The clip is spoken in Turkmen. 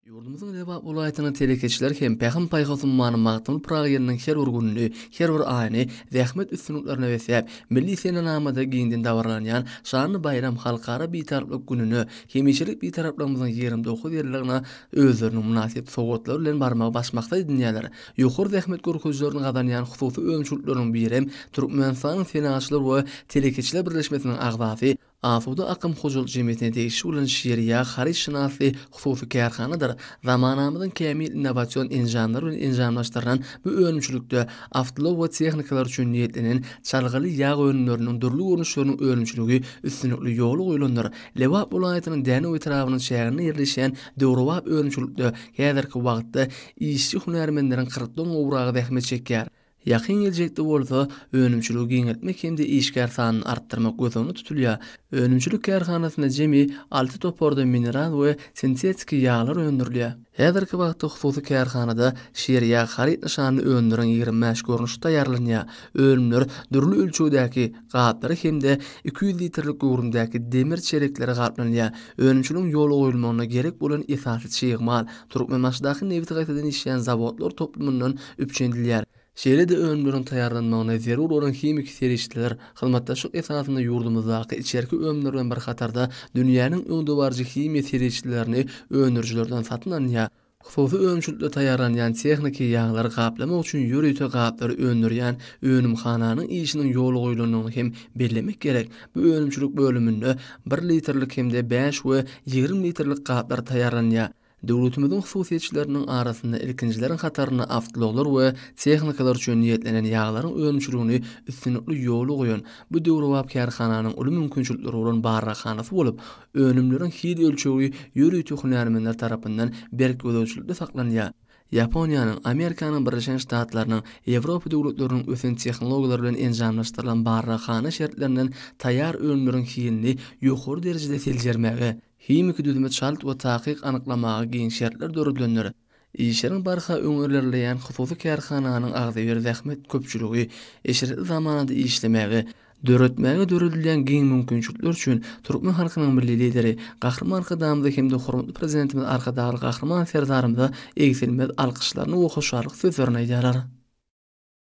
Ýurdumyzyň Lebap welaýatynyň telekeçileri hem Pähim-paýhas ummany Magtymguly Pyragy ýylynyň her bir gününi, her bir aýyny zähmet üstünliklerine besläp, milli senenamada giňden dabaralanýan şanly baýram Halkara Bitaraplyk gününe, hemişelik Bitaraplygymyzyň 29 ýyllygyna özleriniň mynasyp sowgatlary bilen barmagy baş maksat edinýärler. Ýokary zähmet görkezijilerini gazanýan hususy önümçilikleriň birem Türkmenistanyň Senagatçylar we telekeçiler birleşmesiniň agzasy, Asuda akym hojalyk jemgyýetine degişli bolan Şir ýag harytşynasly hususy kärhanadyr. Zamanamyzyň kämil innowasion enjamlary bilen enjamlaşdyrylan bu önümçilikde awtoulag we tehnikalar üçin niýetlenen çalgyly ýag önümleriniň dürli görnüşleriniň önümçiligi üstünlikli ýola goýlandyr. Lebap welaýatynyň Dänew etrabynyň çäginde ýerleşýän döwrebap önümçilikde häzirki wagtda işçi-hünärmenleriň kyrkdan gowragy zähmet çekýär. Ýakyn geljekde bolsa, önümçiligi giňeltmek hem-de işgär sanyny artdyrmak göz öňünde tutulýar. Önümçilik kärhanasynda jemi alty toparda mineral we sintetiki ýaglar öndürilýär. Häzirki wagtda hususy kärhanada Şir ýag haryt nyşanly önümleriň 25 görnüşi taýýarlanýar. Önümler dürli ölçegdäki gaplara hem-de 200 litrlik göwrümdäki demir çeleklere gaplanylýar. Önümçiligiň ýola goýulmagyna gerek bolan esasy çig mal Türkmenbaşydaky nebiti gaýtadan işleýän zawodlar toplumyndan üpjün edilýär. Şeýle-de önümleriň taýýarlanmagyna zerur bolan himiki serişdeler hyzmatdaşlyk esasynda ýurdumyzdaky içerki önümler bilen bir hatarda dünýäniň öňdebaryjy himiýa serişdelerini öndürijilerden satyn alynýar. Hususy önümçilikde taýýarlanýan tehniki ýaglary gaplamak üçin ýörite gaplary öndürýän önümhananyň işiniň ýola goýlandygyny hem bellemek gerek. Bu önümçilik bölüminde bir litrlik hem-de bäş we 20 litrlik gaplar taýýarlanýar. Döwletimiziň hususyýetçileriniň arasynda ilkinjileriň hatarynda awtoulaglar we tehnikalar üçin niýetlenen ýaglaryň önümçiligini üstünlikli ýola goýan bu döwrebap kärhananyň uly mümkinçilikleri bolan barlaghanasy bolup, önümleriň hil ölçegi ýörite hünärmenler tarapyndan berk gözegçilikde saklanýar. Ýaponiýanyň, Amerikanyň Birleşen Ştatlarynyň, Ýewropa döwletleriniň ösen tehnologiýalar bilen enjamlaşdyrylan barlaghana şertlerinden taýýar önümleriň hilini ýokary derejede seljermäge, himiki düzümi çalt we takyk anyklamaga giň şertler döredilendir. Işleriň barha öňe ilerleýän hususy kärhananyň agzybir zähmet köpçüligi eşretli zamanada işlemäge, döretmäge döredilýän giň mümkinçilikler üçin türkmen halkynyň Milli Lideri Gahryman Arkadagymyza hem-de hormatly Prezidentimiz Arkadagly Gahryman Serdarymyza egsilmez alkyşlaryny we hoşallyk sözlerini aýdýarlar.